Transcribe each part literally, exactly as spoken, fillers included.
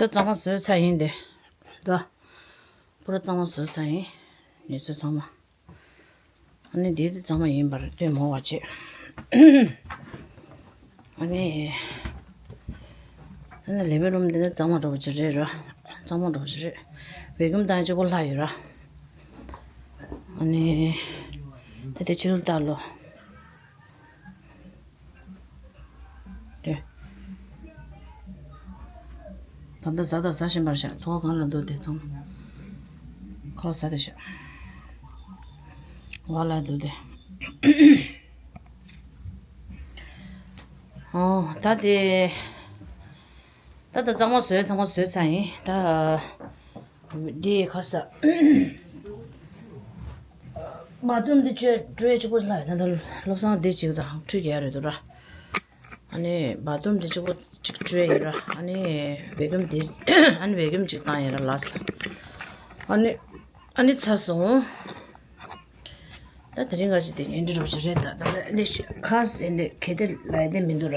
གཙང་མ་བཟོས་ཚར་ཡིན་ཏེ། ད། པུ་ར་གཙང་མ་བཟོས་ཚར་ཡིན། ནས་བཟོས་ཚང་མ། ཨ་ནི་འདི་དེ་གཙང་མ་ཡིན་པར་ལྟོས་མོ་བ་བྱེད། ཨ་ནི། ཨ་ནི་ལེ་མི་རུམ་འདི་ནི་གཙང་མ་འགྲོ་བ་ཅིག་རེད་ར། གཙང་མ་འགྲོ་བ་ཅིག་རེད། བེ་ཀུམ་དང་གཅིག་པོ་ལྷག་ཡོད་ར། ཨ་ནི། ད་དེ་ཕྱི་རུ་ལྟ་ལོ། དེ། ད་ལྟ་ཟ་དང་ཟ་བཞིན་པར་བཞག་ཐོག་གང་ལ་འདུག་དེ་ཚང་མ། ཁོ་ཟ་དེ་བཞག་ཝ་ལ་འདུག་དེ། ཨོ་ད་དེ། ད་ད་གཙང་མ་བཟོས་ཚང་མ་བཟོས་ཚར་ཡིན་ད། འདི་གར་ས། བ་ཏུམ་འདི་བཅོས་བཅོས་གཅིག་པོ་ལ་ད་ལྟ་བློ་བཟང་འདི་གཅིག་དང་ཁྲུས་རྒྱག་རེད་འདུག་ར། ཨ་ནི་བ་ཏུམ་འདི་གཅིག་པོ་གཅིག་བཅོས་ཡིན་ར། ཨ་ནི་བེ་ཀུམ་འདི་ཨ་ནི་བེ་ཀུམ་གཅིག་བཏང་ཡིན་ར་ལགས་ལ། ཨ་ནི་ཨ་ནི་ཚར་སོང་། ད་དེ་རིང་ག་ཅིག་དེ་ཉིན་འདི་རོགས་ཞིག་རེད་ད། ད་ལྟ་འདི་ཤི་ཁ་སེ་འདི་གལ་ཏེ་ལ་ཡ་དེ་མི་འདུག་ར།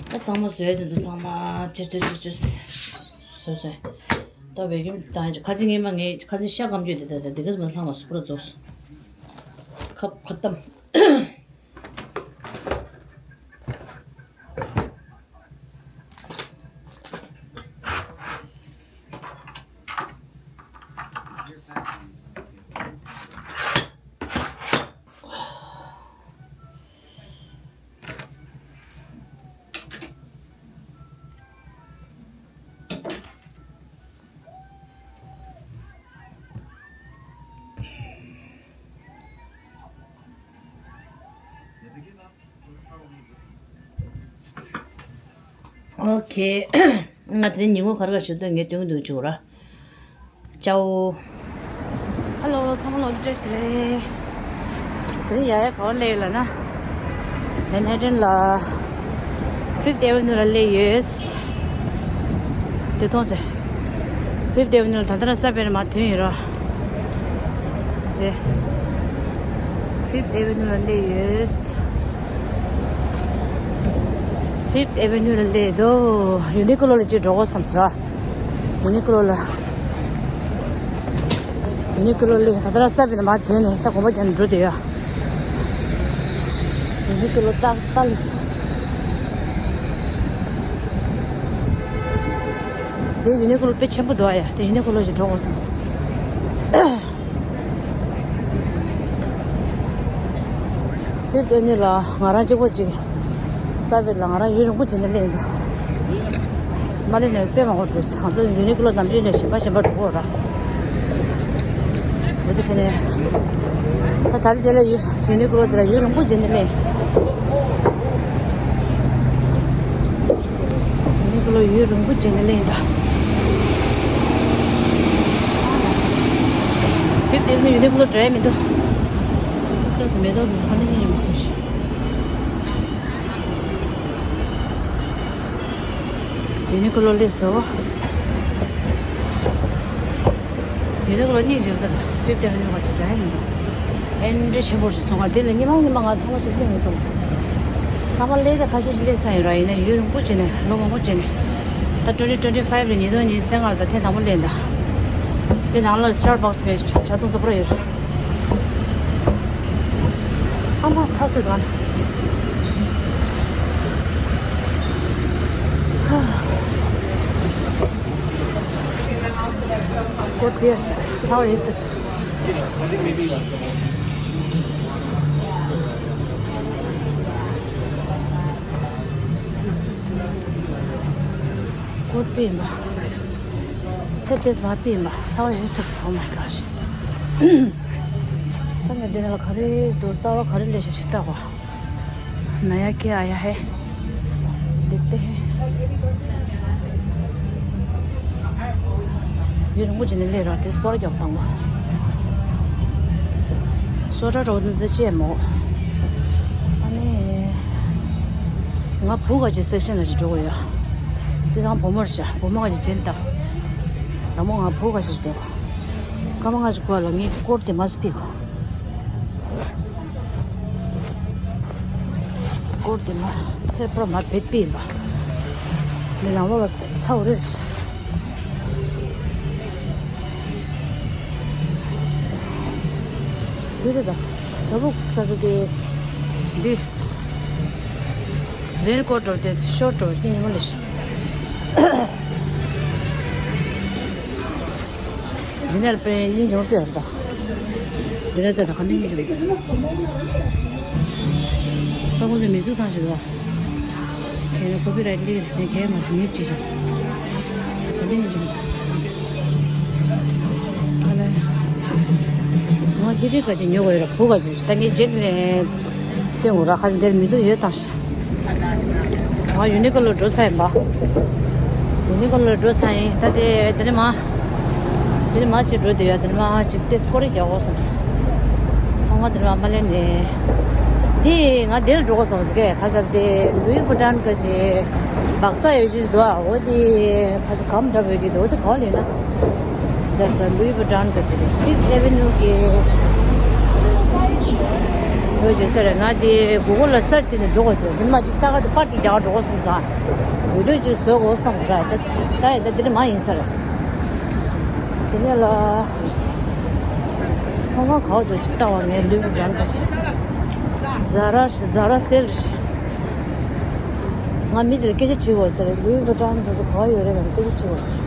ད་གཙང་མ་བཟོས་དེ་འདུག་ཚང་མ་ཅི་ཅི་ཅི་ཅི་བཟོས་བཟོས། ད་བེ་ཀུམ་བཏང་ཡིན་ཁ་སེ་ངས་མ་ངས་ཁ་སེ་ཤ་སྐམ་རྒྱུ་དེ་ད་ད་དེ་ག་སེ་མ་ལྷང་བ་སུ་པུ་ར་རྫོགས་སོང་། ཁ་ཁ་གཏམ། ཨོ་ཁེ། ང་དེ་རིང་ཉིན་མོ་ག་རེ་ག་རེ་བྱེད་འདོད་ངས་སྟོན་གྱི་འདུག་བྱུག་ར། ཅའོ། ཧ་ལོ་ཚང་མ་ལོ་བཀྲ་ཤིས་བདེ་ལེགས། དེ་རིང་ཡ་ཡ་ག་པར་སླེབས་ཡོད་ལབ་ན། མན་ཧེ་ཏན་ལ། Fifth Avenue ལ་སླེབས་ཡོད། དེ་མཐོང་ཟེར། Fifth Avenue ལ་ད་ལྟ་ར་ས་བེར་མ་ཐོན་ཡོད་ར། རེད། Fifth Avenue ལ་སླེབས་ཡོད། Fifth Avenue ལ་སླེབས་འདུག་ཡུ་ནི་ཀོ་ལོ་ལ་ཅིག་འགྲོ་དགོས་བསམ་སོང་། ཡུ་ནི་ཀོ་ལོ་ལ། ཡུ་ནི་ཀོ་ལོ་ལ་ད་ལྟ་ར་ས་བེར་མ་ཐོན་ནས་ད་གོམ་པ་རྒྱག་ནས་འགྲོ་བསྡད་ཡོད། ཡུ་ནི་ཀོ་ལོ་ཏག་ཏག་ལ་སོང་། དེ་ཡུ་ནི་ཀོ་ལོ་དཔེ་ཆེན་པོ་འདུག་ཨ་ཡ། དེ་ཡུ་ནི་ཀོ་ལོ་ཞིག་འགྲོ་དགོས་བསམ་སོང་། དེ་ལྟ་ནི་ལ་ང་རང་གཅིག་པོ་གཅིག་ས་བེད་ལ་ང་རང་ཡུན་རིང་པོ་བྱས་ནས་སླེབས་འདུག་མ་སླེབས་ནས་དཔེ་མང་པོ་འགྲོ། ང་ཚོ་ཡུ་ནི་ཀོ་ལོ་ནམ་རྒྱུན་ནས་གཞན་པ་གཞན་པ་འགྲོ་གི་ཡོད་ར། འདི་འདྲ་བྱས་ནས་ད་ད་ལྟ་དེ་ལ་ཡུ་ཡུ་ནི་ཀོ་ལོ་དེ་ལ་ཡུན་རིང་པོ་བྱས་ནས་སླེབས། ཡུ་ནི་ཀོ་ལོ་ཡུན་རིང་པོ་བྱས་ནས་སླེབས་ད། དེབ་དེབ་ནི་ཡུ་ནི་ཀོ་ལོ་འདྲ་མི་འདུག་ཁ་སང་མེ་ཏོག་གི་ཁ་ནས་ཡིན་མི་སྲིད་ཤི། ཡུ་ནི་ཀོ་ལོ་སླེབས་སོང་། ཡུ་ནི་ཀོ་ལོ་གཉིས་བྱས་ད་དེབ་དེབ་ནི་མ་ཅིག་འདྲ་མི་འདུག་ཨེ་འདྲ་ཆེན་པོ་ཞིག་ཚོང་ཁང་དེ་ལ་ཉི་མ་ཉི་མ་ང་ཐོག་མ་ཞིག་སླེབས་མི་སོང་ཟེར། ཐ་མ་སླེབས་ད་ཁ་ཤས་ཤིག་སླེབས་ཚར་ཡོད་ར། ཡིན་ན་ཡུན་རིང་པོ་བྱས་ནས་ལོ་མང་པོ་བྱས་ནས་ད་twenty twenty five ལ་ཉིས་སྟོང་ཉི་ཤུ་རྩ་ལྔ་ལ་ད་ཐེངས་དང་པོ་སླེབས་ད། དེ་ནང་ལ་Starbucks གི་ཇ་འཐུང་ས་པུ་ར་ཡོད་ར། ཨ་མ་ཚ་སོས་ང་། ཀོ་ཐི་ཚ་བ་ཡོད་སོང་། ཀོ་པི་ཡིན་པ། ཚེ་ཏེས་མ་པི་ཡིན་པ། ཚ་བ་ཡོད་ཚགས་སོང་མ་ག་ཞིག་ད་ངས་འདི་ནང་ལ་ག་རེ་འདུག་གསར་བ་ག་རེ་སླེབས་ཤག་ཞིག་ལྟ་གོ། ནཡ་ཁྱི་ཨ་ཡ་ཧེ། དེབ་དེ་ཧེ། ཡུན་རིང་པོ་བྱས་ནས་སླེབས་ར། དེ་སྐོར་རྒྱག་བཏང་བ། སོ་ཊ་འགྲོ་འདུག་ཟེར་ཅེས་མོ། ཨ་ནི། ང་བུ་ག་ཅིག་སེག་ཤན་ལ་ཅིག་འགྲོ་གི་ཡོད། དེ་ཚང་བུ་མོར་བྱ། བུ་མོ་ག་ཅིག་སྦྱིན་བཏང་། ལ་མོ་ང་བུ་ག་ཅིག་འགྲོ། སྐར་མ་ལྔ་ཅིག་འགོར་ལ་ངས་སྐོར་དེ་མ་སྤིག་སྐོར་དེ་མ་ཚེ་པར་མ་བེད་པས་ལ། མི་ནང་ལོགས་ལ་ཚ་བོ་རེད། འདི་རེད་ད། ཇ་བུ་ཁ་ཚ་དེ། འདི། རེན་ཀོ་ཊི་འགྲོ་དེ་ཤོར་ཊི་འགྲོ་སྙིང་རྗེ་མོ་ལེ་ཤ། འདི་ནས་དཔེ་སྙིང་རྗེ་མོ་དཔེ་ཡོད་ད། འདི་ནས་ལྟ་ད་ག་འདྲ་སྙིང་རྗེ་མོ་ད། ཁོ་ཚོས་མི་ཚུགས་ཐང་ཞིག་ད། ཁྱེད་ནས་ཀོ་པི་རའེ་ཊི་ལིག་རེད་ཁྱེད་མ་ཉིབ་ཅི་ཞིག་ག་འདྲ་སྙིང་རྗེ་མོ་ད། ཨ་ལས། ང་ཧི་ཏི་ག་ཅིག་ཉོ་དགོས་ཡོད་ར་བུ་ག་ཅིག་ད་ངས་རྗེས་ནས་སྟོན་དགོས་ར། ཁ་ཅིག་འདིར་མི་ཚུགས་ཡོད་ཐང་ཞིག་ང་ཡུ་ནི་ཀོ་ལོ་འགྲོ་ཚར་ཡིན་པ། ཡུ་ནི་ཀོ་ལོ་འགྲོ་ཚར་ཡིན་ད། དེ་དེ་ནས་མ། དེ་ནས་མ་ཅིག་འགྲོ་དེ་ཡ། དེ་ནས་མ་ཅིག་ཏེ་སྐོར་ར་རྒྱག་དགོས་བསམས། ཚོང་ཁང་དེ་ནས་མ་མ་ལེན་ནས། དེ་ང་དེར་འགྲོ་དགོས་བསམས་ཀྱི་ཁ་ཚར་དེ་ལུའི་བུ་ཊན་ག་ཞེས་སྦག་ས་ཡོད་ཞིག་འདུག་འོ་དེ་ཁ་ཚར་གམ་འདྲ་བོ་གི་འདུག་འོ་དེ་ག་ལེན་ན། འདྲ་ས་ལུའི་བུ་ཊན་ག་ཞེས་ཕིབ་ཨེ་ཝེ་ནུ་གི་འོ་ཞེས་ཟེར། ང་དེ་གུ་གལ་ལ་སར་ཆི་བྱས་ནས་འགྲོ་དགོས་ཟེར། དེ་མ་ཅིག་ལྟ་ག་དེ་པར་དེ་རྒྱག་འགྲོ་དགོས་བསམས། བི་ཌི་ཡོ་ཅིག་བཟོ་དགོས་བསམས་ར། ད་ད་ཡ་ད་དེ་ནས་མ་ཡིན་ས་རེད། དེ་ནས་ལ། ཚོང་ཁང་ག་བ་འགྲོ་ཅིག་ལྟ་བ། ངས་ལུའི་བུ་ཊན་ག་ཞེས། ཛ་ར་ཞེས་ཛ་ར་སེལ་རེད། ང་མི་ཞིག་ལ་སྐད་ཆ་དྲིས་དགོས་ཟེར། ལུའི་བུ་ཊན་དེ་ཚོ་ག་བ་ཡོད་རེད་ལབ་ནས་སྐད་ཆ་དྲིས་དགོས་ཟེར།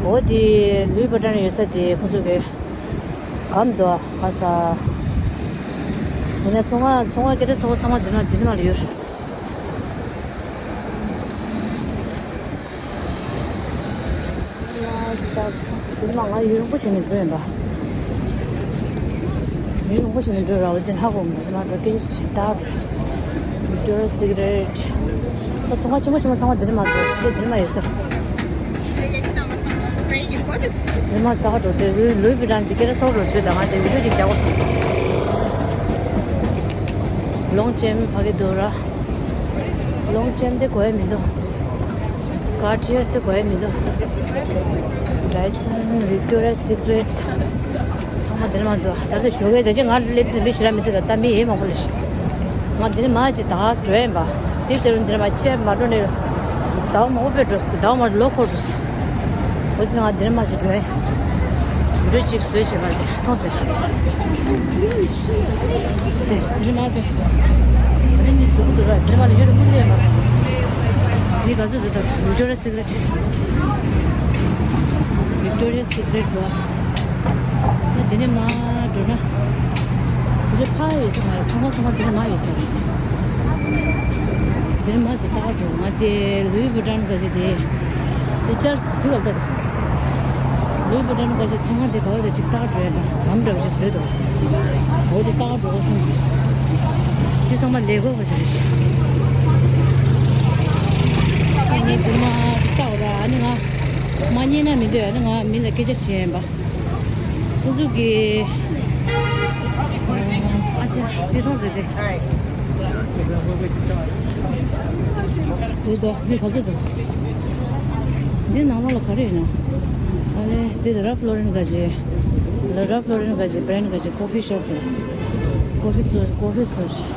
འོ་དེ་ལུའི་བུ་ཊན་ཡོད་ས་དེ་ཁོ་ཚོ་གི་གམ་འདུག་ག་ས། དེ་ནས་ཚོང་ཁང་ཚོང་ཁང་སྐད་ཆ་ཚོགས་པ་ཚང་མ་འདི་ན་འདི་ནས་མ་ལ་ཡོད་རེད། དེ་ནས་མ་ང་ཡུན་རིང་པོ་བྱས་ནས་འགྲོ་ཡིན་པ། ཡུན་རིང་པོ་བྱས་ནས་འགྲོ་ར། འོ་ཅན་ཧ་གོ་མི་འདུག་དེ་ན་འགྲོ་སྐད་ཆ་ཞིག་བཏང་། བི་ཀི་ཊོ་རི་ཡ་སི་ཀི་རེཊ། ད་ཚོང་ཁང་ཆེན་པོ་ཆེན་པོ་ཚང་མ་འདི་ནས་མ་འགྲོ་དེ་འདི་ནས་མ་ཡོད་ས། འདི་ནས་མ་ལྟ་ག་འགྲོ་དེ་ལུའི་ལུའི་བི་ཊན་འདི་སྐད་ཆ་སོགས་རོ་བཟོས་དང་ང་དེ་བི་ཌི་ཡོ་ཞིག་རྒྱག་དགོས་བསམ་སོང་། ལོང་ཅེམ་ཕ་གི་འདུག་ར། ལོང་ཅེམ་དེ་གོ་ཡ་མི་འདུག་གར་ཊི་ཡར་དེ་གོ་ཡ་མི་འདུག་ཌའི་སན། བི་ཀི་ཊོ་རི་ཡ་སི་ཀི་རེཊ། ཚང་མ་འདི་ནས་མ་འདུག་ད་ལྟ་ཞོགས་ཀས་ད་ཅི་ང་སླེབས་ཚུལ་མི་ཞིག་ར་མི་འདུག་ད་ལྟ་མི་ཡེ་མང་པོ་ལས་ཤི། ང་འདི་ནས་མ་ཅིག་ད་འགྲོ་ཡིན་པ། དེ་དེ་རུ་འདི་ནས་མ་ཆེ་མ་འགྲོ་ནས་ཟླ་བ་མང་པོ་དཔེ་འགྲོ་སྲིད། ཟླ་བ་མ་ལོ་འཁོར་འགྲོ་སྲིད། འོ་ཙི་ང་འདི་ནས་མ་ཅིག་འགྲོ་ཡིན། འགྲོ་གཅིག་བཟོས་བྱས་པ་དེ་མཐོང་ཟེར། དེ་འདི་ནས་མ་དེ། དེ་ནི་འཇུག་འདུག་ར། འདི་མ་ལ་ཡོད་རེད་མི་ལས་མ། དེ་ག་ཚོད་དེ་ད་བི་ཀི་ཊོ་རི་ཡ་སི་ཀི་རེཊ། བི་ཀི་ཊོ་རི་ཡ་སི་ཀི་རེཊ་འདུག་ཡ་དེ་ནས་མ་འགྲོ་ན། དེ་ཚོ་ཕ་ཡོད་ས་མ་རེད། ཚང་མ་ཚང་མ་དེ་ནས་མ་ཡོད་ས་རེད། དེ་ནས་མ་ཅིག་ལྟ་ག་འགྲོ། ང་དེ་ལུའི་བུ་ཊན་ག་ཅིག་དེ་དེ་ཅར་ཅིག་ལབ་ད། ལུའི་བུ་ཊན་ག་ཅིག་ཚོང་ཁང་དེ་ག་བ་དེ་ཅིག་ལྟ་ག་འགྲོ་ཡ་དང་གམ་འདྲ་བ་ཅིག་བཟོས་འདུག་འོ་དེ་ལྟ་ག་འགྲོ་གོ་སོང་ཟེར། དེ་ཚང་མ་ལས་གོ་བ་ཅིག་རེད། ཨ་ནི་དེ་མ་ལྟ་བ་ར། ཨ་ནི་ང་མ་ཉན་ན་མི་འདོད། ཨ་ནི་ང་མི་ལ་སྐད་ཆ་བྱེད་ཡིན་པ། ཁོ་ཚོ་གི་ཨ་ཅེ་འདི་ཐོང་ཟེར་ཏེ། འདི་དོ་འདི་ག་ཚོད་དོ། འདི་ནང་ལོགས་ལ་ག་རེ་ཡོད་ན། ཨ་ལེ་འདི་ར་ཕ་ལོ་རེན་ག་ཞེས། ལ་ར་ཕ་ལོ་རེན་ག་ཞེས་བྷ་རེན་ག་ཞེས་ཀོ་ཕི་ཤོབ་དོ། ཀོ་ཕི་ཚོ་ཀོ་ཕི་ཚོ་ཞེས།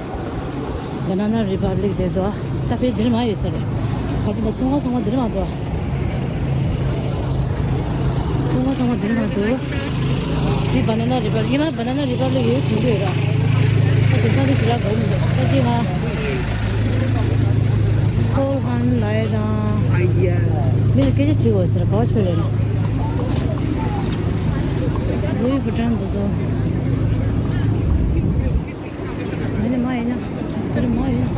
བ་ན་ན་རི་པབ་ལིག་དེ་འདུག་ད་དཔེ་འདིར་མ་ཡོད་ས་རེད། ཁ་ཅིག་ད་ཚོང་ཁང་ཚང་མ་འདིར་མ་འདུག་ཚོང་ཁང་ཚང་མ་འདིར་མ་འདུག་དེ་བ་ན་ན་རི་པབ་ལིག་ཡིན་ན་བ་ན་ན་རི་པབ་ལིག་ཡོད་དུས་འདུག་ར། ད་དེང་སང་དེ་ཞེ་དྲག་གོ་མི་འདུག་ད་ཅི་ང་ཁོལ་ཧན་ལའི་རང་མི་ལ་སྐད་ཆ་དྲིས་དགོས་ཟེར། ག་བ་ཆོད་རེད་ན། ལུའི་བུ་ཊན་འདུག་ཚོ། མ་ནི་མ་ཡིན་ན། དེར་མ་ཡིན་ན།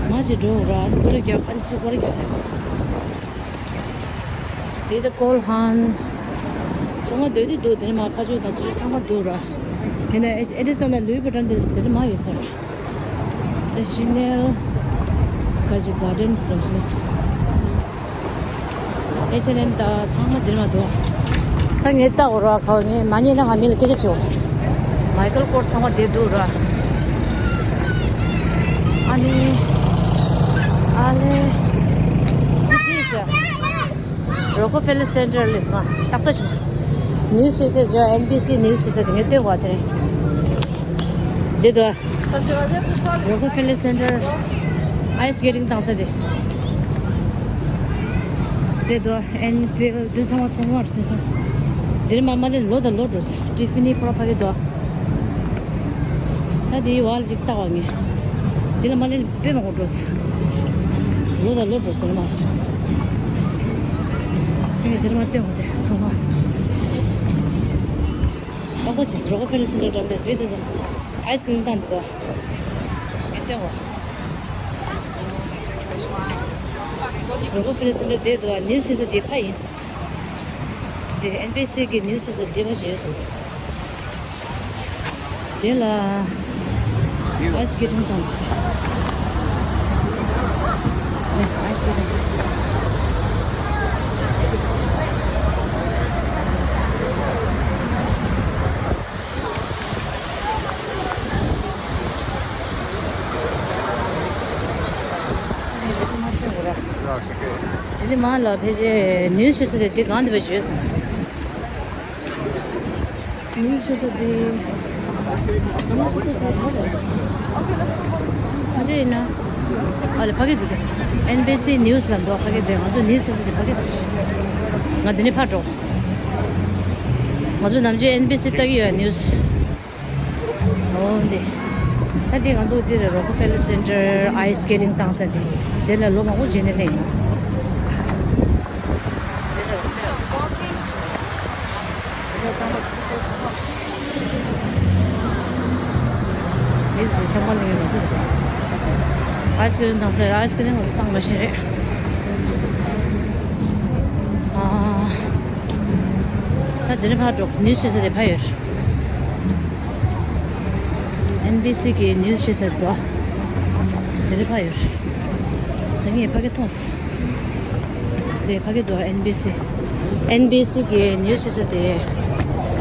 མ་ཅིག་འགྲོ་ར། ཨ་ནི་སྐོར་ར་རྒྱབ། ཨ་ནི་ཚུར་སྐོར་ར་རྒྱབ། དེ་ད་ཀོལ་ཧན། ཚང་མ་སྡོད་དེ་འདུག་དེ་ནས་མ་ཕ་ཆོས་དང་ཚུར་ཚང་མ་འདུག་ར། དེ་ནས་ཨེ་ཨེ་ཌི་སི་ན་ན་ལུའི་བུ་ཊན་དེ་དེ་ནས་མ་ཡོད་ས་ར། ད་ཤི་ནེལ། ག་ཅི་གར་ཌེན་སི་ལོ་ཤི་ནེ་སི། ཨེཆ་ཨེན་ཨེམ་དང་ཚང་མ་འདིར་མ་འདུག་ད་ངས་ལྟ་དགོས་ར། ཁ་ངས་མ་རྙེད་ན་ང་མི་ལ་སྐད་ཆ་བྱེད། མའི་ཁལ་ཀོར་ཚང་མ་དེ་འདུག་ར། ཨ་ནི། ཨ་ལེ། འདི་ཤ། རོ་ཁོ་ཕེ་ལར་སེན་ཊར་ལས་ང་ཏག་ཏག་བྱུང་སོང་། ནིའུ་སི་ཞེས་ཟེར། ཨེན་བི་སི་ནིའུ་སི་ཞེས་ཟེར་དེ་ངས་སྟོན་དགོས་དེ་རེད། འདི་འདུག་རོ་ཁོ་ཕེ་ལར་སེན་ཊར། ཨའི་སི་སྐེ་ཊིང་བཏང་ས་དེ། དེ་དོ་ཨེན་པི་ཨེལ་དེ་ཚང་མ་ཚང་མ་རེད། འདིར་མ་མ་ལེན་ལོ་དང་ལོ་འགྲོ་སོང་། ཊི་ཕི་ནི་པོ་ར་ཕ་གི་དོ། ད་དེའི་བར་ཅིག་ལྟ་བ་ངས། འདི་ལ་མ་ལེན་དཔེ་མང་པོ་འགྲོ་སོང་། ལོ་དང་ལོ་འགྲོ་སོང་མ། དེ་ངས་འདིར་མ་སྟོན་གོ་དེ་ཚང་མ། ཨ་ཁོ་ཆེ་སི་རོ་ཁོ་ཕེ་ལེ་སི་འདྲ་འགྲམ་པས་བེད་དུ་སོང་། ཨའི་སི་ཀི་རིམ་བཏང་འདུག་ག་ངས་སྟོན་གོ། རོ་ཁོ་ཕེ་ལེ་སི་འདྲ་བསྡད་འདུག་ག་ནིའུ་སི་ཆེ་ས་དེ་ཕ་ཡིན་ས། དེ་ཨེན་བི་སི་གི་ནིའུ་སི་ཆེ་ས་དེ་ཕ་བྱོས་སོང་། དེ་ལ་ཨའི་སི་ཀི་རིམ་བཏང་ཆོག་ཨའི་སི་ཀི་རིམ། དེ་ནས་མར་ལ་ཕལ་ཆེར་ནིའུ་སི་ཆེ་ས་དེ་དེ་གང་དེ་བ་བྱོས་སོང་ཟེར། ནིའུ་སི་ཆེ་ས་དེ་ག་རེ་ཡིན་ན། ཨ་ལེ་ཕ་གི་འདུག་སྟེ། ཨེན་བི་སི་ནིའུ་སི་ལ་འདུག་ཕ་གི་དེ་ང་ཚོ་ནིའུ་སི་ཆེ་ས་དེ་ཕ་གི་འདུག་ང་དེ་ནས་ཕར་འགྲོ། ང་ཚོ་ནམ་རྒྱུན་ཨེན་བི་སི་ལྟ་གི་ཡོད་ནིའུ་སི། འོ་འདི། ད་འདི་ང་ཚོ་འདི་རེད། རོ་ཁོ་ཕེ་ལེ་སི་སེན་ཊར་ཨའི་སི་ཀེ་ཊིང་བཏང་ས་འདི། དེ་ལ་ལོ་མང་པོ་རྗེས་ནས་སླེབས་ཡིན། དེ་ལ་དེ་ལ་ཚང་མ་དེ་ཚོ་ཚང་མ། འདི་ཚོ་ཚང་མ་ལ་ང་ཚོ་ཨའི་སི་ཀེ་ཊིང་བཏང་ས་རེད། ཨའི་སི་ཀེ་ཊིང་ང་ཚོ་བཏང་མ་ཤེས་རེད། ཨ། ད་འདི་ནས་ཕར་འགྲོ། ནིའུ་སི་ཆེ་ས་དེ་ཕ་ཡོད་རེད། ཨེན་བི་སི་གི་ནིའུ་སི་ཆེ་ས་དེ་འདི་ནས་ཕ་ཡོད་རེད། ད་ངས་ཕ་གི་མཐོང་སོང་། དེ་ཕ་གི་འདུག་ཨེན་བི་སི། ཨེན་བི་སི་གི་ནིའུ་སི་ཆེ་ས་དེ།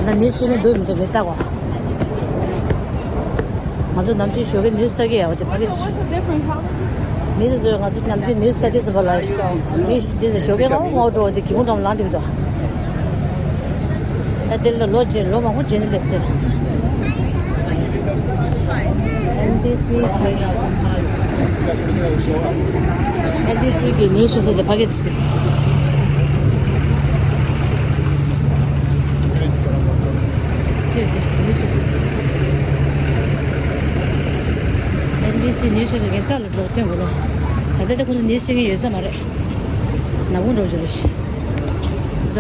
ད་ནིའུ་སི་ཆེ་ནས་འདུག་མི་འདུག་ངས་ལྟ་གོ། ང་ཚོ་ནམ་རྒྱུན་ཞོགས་ཀས་ནིའུ་སི་ལྟ་གི་ཡོད་པ་དེ་ཕ་གི། མི་དེ་ཚོས་ང་ཚོ་ནམ་རྒྱུན་ནིའུ་སི་ལྟ་དུས་ཙམ་པ་ལ། མི་དེ་ཚོ་ཞོགས་ཀས་ངོ་ངོ་འགྲོ་བ་དེ་གི་མོ་འགྲམ་ལངས་འདུག་གི་འདུག་ད་དེ་ལ་ལོ་རྗེས་ལོ་མང་པོ་རྗེས་ནས་སླེབས་ཏེ། ཨེན་བི་སི་གི། ཨེན་བི་སི་གི་ནིའུ་སི་ཆེ་ས་དེ་ཕ་གི་དེ། དེ་དེ་ནིའུ་སི་ཆེ་ས། ཨེན་བི་སི་ནིའུ་སི་ཆེ་ས་དེ་རྩ་ལ་འགྲོ་སྟོན་དགོས་ལོ། ད་ལྟ་དེ་ཁོ་ཚོ་ནིའུ་སི་ཆེ་མཁན་ཡོད་ས་མ་རེད། ནག་པོ་འགྲོ་བཞིན་རེད། ད།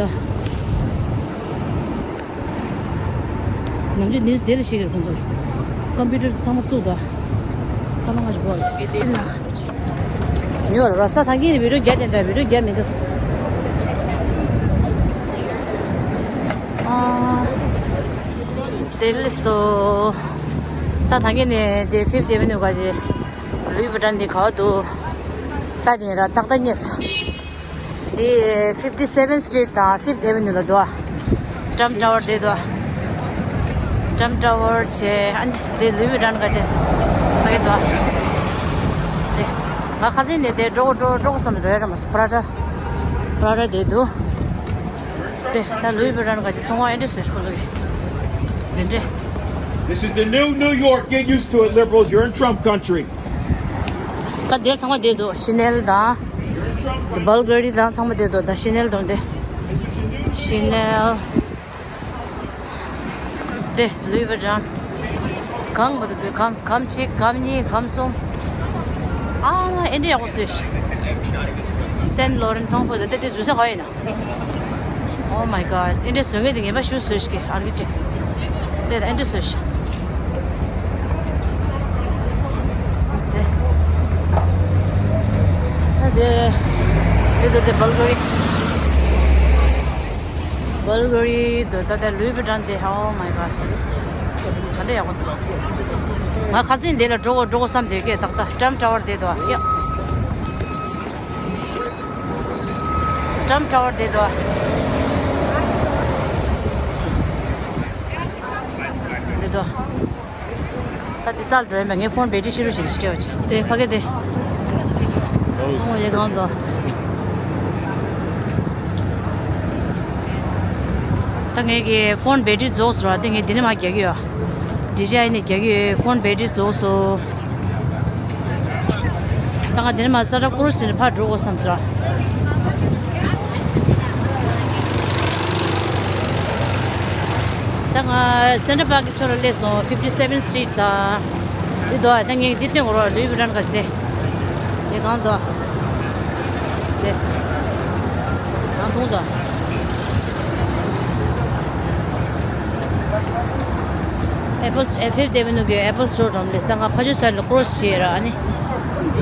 ནམ་རྒྱུན་ནིའུ་སི་དེ་ལ་ཤེས་ཀྱི་རེད་ཁོང་ཚོ། ཀམ་པུ་ཊར་ཚང་མ་བཙུགས་པ། ཁ་ལོ་ང་ཞིག་པོ་རེད། ཉོ་ར་ས་ཐང་གི་ནི་བི་ཌིའོ་རྒྱག་དེ་འདྲ་བི་ཌིའོ་རྒྱག་མི་འདུག་ཨ། དེ་ལས་སོ། ས་ཐང་གི་ནི་དེ་ཕིབ་དེ་བི་ནུ་ག་ཅི། ལུའི་བི་ཊོན་དེ་ག་བ་འདུག་ད་དེ་ར་ཏག་ཏག་རྙེད་སོང་། འདི་ཕིབ་ཊི་སེ་ཝན་སི་ཊི་རིཊ་དང་ཕིབ་ཨེ་ཝེ་ནུ་ལ་འདུག་ཊམ་ཊ་ཝར་དེ་འདུག་ཊམ་ཊ་ཝར་བྱས། ཨ་ནི་དེ་ལུའི་བི་ཊོན་ག་ཅེ་ཕ་གི་འདུག་དེ་ང་ཁ་སང་ནས་དེ་འགྲོ་འགྲོ་འགྲོ་བསམ་འགྲོ་ཡ་ར་མ་སོང་། པ་ར་ཏ། པ་ར་ཏ་དེ་འདུག་དེ་ད་ལུའི་བི་ཊོན་ག་ཅེ་ཚོང་བ་ཨེ་འདྲས་བཟོས་ཤག་ཁོ་ཚོ་གི། དེ་འདྲས། This is the new New York. Get used to it, liberals. You're in Trump country. ད་དེ་ཚང་མ་དེ་འདུག་ཤི་ནེལ་དང་། བལ་གྷ་རི་དང་ཚང་མ་དེ་འདུག་ད་ཤི་ནེལ་དང་དེ། ཤི་ནེལ། དེ་ལུའི་བི་ཊོན། གང་མ་འདུག་དེ་གམ་གམ་གཅིག་གམ་གཉིས་གམ་གསུམ། ཨ་ཨེ་འདྲ་ཡག་པོ་བཟོས་ཤག་སེན་ལོ་རེན་ཚོང་དཔོན་དང་དེ་དེ་འཛུལ་ས་ག་ཡིན་ན། Oh my god. ཨེ་འདྲ་བཟོ་མཁན་དེ་ངེས་པ་ཞུ་བཟོས་ཤག་ཨར་ཀི་ཊེག་དེ་ཨེ་འདྲ་བཟོས་ཤག་དེ། ད་དེ། དེ་དེ་དེ་བལ་གྷ་རི། བལ་གྷ་རི་དུ་ད་ལྟ་ལུའི་བི་ཊོན་དེ། Oh my god. ག་འདྲ་ཡག་པོ་འདུག་ང་ཁ་སང་དེ་ལ་འགྲོ་དགོས་འགྲོ་དགོས་བསམ་དེ་སྐད་ཏག་ཏག་ཊམ་ཊ་ཝར་དེ་དུ་ཡ། ཊམ་ཊ་ཝར་དེ་དུ་དེ་དུ། ད་འདི་རྩ་ལ་འགྲོ་ཡིན་པས། ངའི་ཕོན་བེ་ཊི་ཤི་རུ་ཞིག་སྤྲད་པ་བྱས། དེ་ཕ་གི་དེ། ཚོང་བ་ཡེ་གང་དོ། ད་ངའི་གི་ཕོན་བེ་ཊི་རྫོགས་སོང་ར། དེ་ངས་འདི་ནས་མར་རྒྱག་གི་ཡོད། ཌི་ཇེ་ཨའི་ནས་རྒྱག་གི་ཡོད། ཕོན་བེ་ཊི་རྫོགས་སོང་། ད་ང་འདི་ནས་མར་ས་ཏྲ་ཀུ་རུ་སི་ནས་ཕར་འགྲོ་དགོས་བསམ་སོང་ར། ད་ང་སེན་ཊར་པཱག་གི་ཕྱོགས་ལ་སླེབས་སོང་། ཕིབ་ཊི་སེ་ཝེན་སི་ཊི་རིཊ་དང་། འདི་འདུག་ད་ངས་འདི་སྟོན་དགོས་རོགས། ལུའི་ཝི་ཊོན་ག་ཅི་དེ། དེ་གང་འདུག་དེ། གང་མཐོང་འདུག་ཨེ་པལ་ཨེ་ཕིབ་ཊི་ཨེ་ཝེ་ནུ་གི་ཨེ་པལ་སི་ཊོར་འགྲོ་མི་ལེས། ད་ང་ཕ་ཆུ་སར་ལ་ཀོ་རོ་སི་བྱས་ར། ཨ་ནི་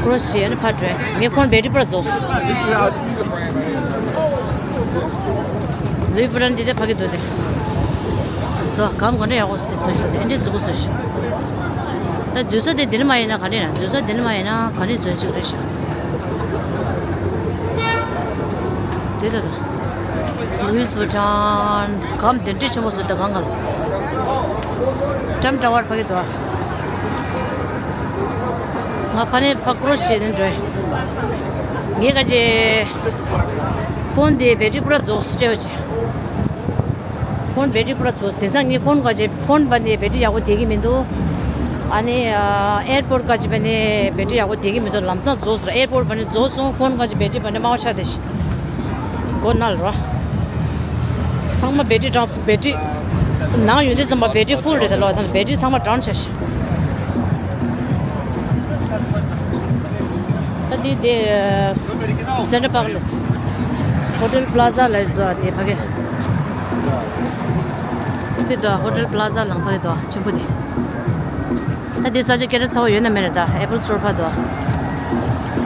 ཀོ་རོ་སི་བྱས། ཨ་ནི་ཕར་འགྲོ། ངའི་ཕོན་བེ་ཊི་རི་པུ་ར་རྫོགས་སོང་། ལུའི་ཝི་ཊོན་འདི་དེ་ཕ་གི་འདུག་དེ། དོ་གམ་ག་འདྲ་ཡག་པོ་དེ་བཟོས་ཤག་དེ་འདྲའི་རྫིག་པོ་བཟོས་ཤག་ད་འཛུལ་ས་དེ་འདི་ནས་མ་ཡིན་ན་ག་འདྲ་ཡིན་ན། འཛུལ་ས་འདི་ནས་མ་ཡིན་ན་ག་འདྲའི་འཛུལ་ཅིག་རེད་ཤག་དེ་ལ་ལུའི་ཝི་ཊོན་གམ་དེ་འདྲའི་ཆེན་པོ་བཟོས། ད་གང་ག་ལ་ཀྲམ་ཊ་ཝར་ཕ་གི་འདུག་ང་ཕ་ནས་ཕ་ཀོ་རོ་སི་བྱས་ནས་འགྲོ་ཡིན། ངས་ག་ཅེ་ཕོན་དེ་བེ་ཊི་རི་པུ་ར་རྫོགས་སུ་སྤྲད་པ་བྱས། ཕོན་བེ་ཊི་རི་པུ་ར་རྫོགས། དེང་སང་ངའི་ཕོན་ག་ཅེ་ཕོན་པ་ནས་བེ་ཊི་རི་ཡག་པོ་བསྡད་ཀྱི་མི་འདུག་ཨ་ནི་ཨེར་པོ་ཊི་ག་ཅེ་པ་ནས་བེ་ཊི་རི་ཡག་པོ་བསྡད་ཀྱི་མི་འདུག་ལམ་སང་རྫོགས་སོང་། ཨེར་པོ་ཊི་པ་ནས་རྫོགས་སོང་། ཕོན་ག་ཅེ་བེ་ཊི་རི་པ་ནས་དམའ་བ་ཆགས་བསྡད་ཤག་མགོ་ན་ལ་རོ། ཚང་མ་བེ་ཊི་རི་ཌའོན། བེ་ཊི་རི་ནང་ཡོད་དུས་ཙམ་པ་བེ་ཊི་རི་ཕུལ་རེད། ད་ལོ་ད་བེ་ཊི་རི་ཚང་མ་ཌའོན་ཆགས་ཤག་ད་འདི་དེ་སེན་ཊར་པཱག་ལ་ཧོ་ཊེལ་པ་ལ་ཛ་ལ་འདུག་དེ་ཕ་གི། འདི་འདུག་ཧོ་ཊེལ་པ་ལ་ཛ་ལང་ཕ་གི་འདུག་ཆེན་པོ་དེ། ད་འདི་ས་ཆ་སྐད་གྲགས་ཚ་བོ་ཡོད་ན་མེད་ན། ད་ཨེ་པལ་སི་ཊོར་ཕར་འདུག་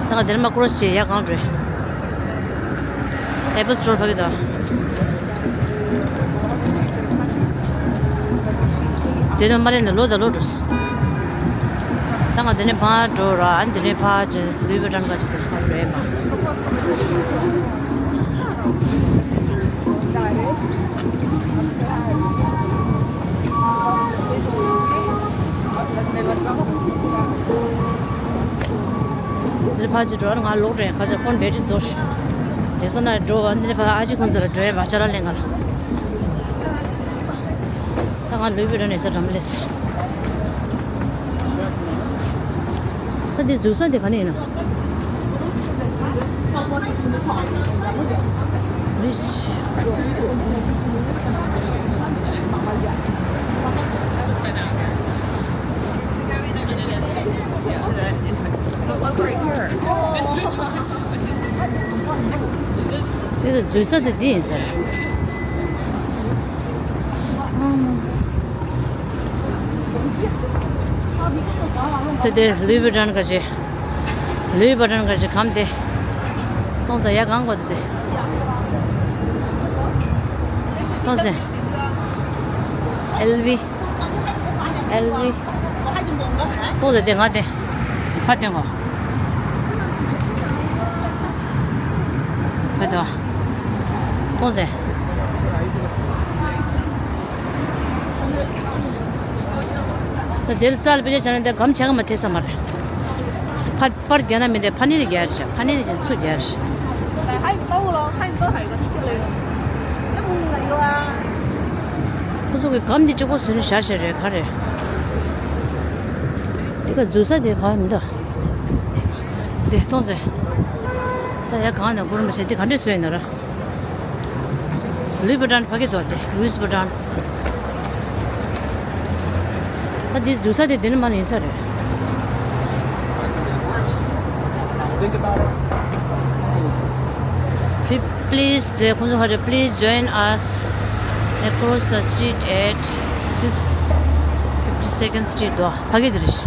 ད་ང་དེར་མ་ཀོ་རོ་སི་བྱས་ཡར་གང་འགྲོ། ཨེ་པལ་སི་ཊོར་ཕ་གི་དང་། དེ་ནས་མ་ལེན་ནས་ལོ་དང་ལོ་འགྲོ་སོང་། ད་ང་དེ་ནས་ཕར་འགྲོ་ར། ཨ་ནི་དེ་ནས་ཕར་ཅིག་ལུའི་ཝི་ཊོན་ག་ཅིག་དེ་ཕར་འགྲོ་ཡས་མ། འདིར་ཕར་ཅིག་འགྲོ་བར་ང་ལོག་འགྲོ་ཡིན། ཁ་ཤས་ཕོན་བེ་ཊི་རི་རྫོགས་ཤག་དེང་སང་ན་འགྲོ་བ་འདིར་ཕར་ཨ་ཅེ་ཁོང་ཚོ་ལ་འགྲོ་ཡས་པ་ཅ་ལག་ལེན་ག་ལ། ད་ང་ལུའི་ཝི་ཊོན་ནས་ས་འགྲམ་སླེབས་སོང་། ད་འདི་འཛུལ་ས་འདི་ག་ནས་ཡིན་ན། Rich. དེ་ལ་འཛུལ་ས་དེ་འདི་ཡིན་ས་རེད། ད་དེ་ལུའི་ཝི་ཊོན་ག་ཅེ། ལུའི་ཝི་ཊོན་ག་ཅེ་གམ་དེ། སྟོང་ཟ་ཡ་གང་གོ་དེ། སྟོང་ཟ། ཨེལ་ཝི། ཨེལ་ཝི། ཏོ་དེ་དེ་ང་དེ། ཕ་དེ་ངོ་། ཕ་དེ། ཏོ་ཟེ། ད་དེར་རྩལ་པེ་ཆ་ན་དེ་གམ་ཆ་ག་མ་ཐེ་ས་མ་རེད། ཕ། པར་རྒྱག་ན་མི་འདྲ། ཕ་ནི་རྒྱག་རེད་ཤག་ཕ་ནི་རྒྱག་ཚུར་རྒྱག་རེད་ཤག་ཁོ་ཚོ་གི་གམ་འདི་གཅིག་པོ་བཟོས་ནས་བཞག་བཞག་རེད། ག་རེད། འདི་ག་འཛུལ་ས་དེ་ག་མི་འདུག་འདི་མཐོང་ཟེ། ས་ཡ་གང་ནས་སྒུར་མི་བྱེད། འདི་ག་འདྲས་བཟོས་ཡིན་ན་ར། ལུའི་བུ་ཊན་ཕ་གི་འདུག་འདི་ལུའིས་བུ་ཊན། ད་འདི་འཛུལ་ས་དེ་འདི་ནས་མར་ཡིན་ས་རེད། Please, དེ་ཁོང་ཚོ་ཧ་རེ། Please join us across the street at six fifty-second street. དོ་ཕ་གི་འདི་རེད།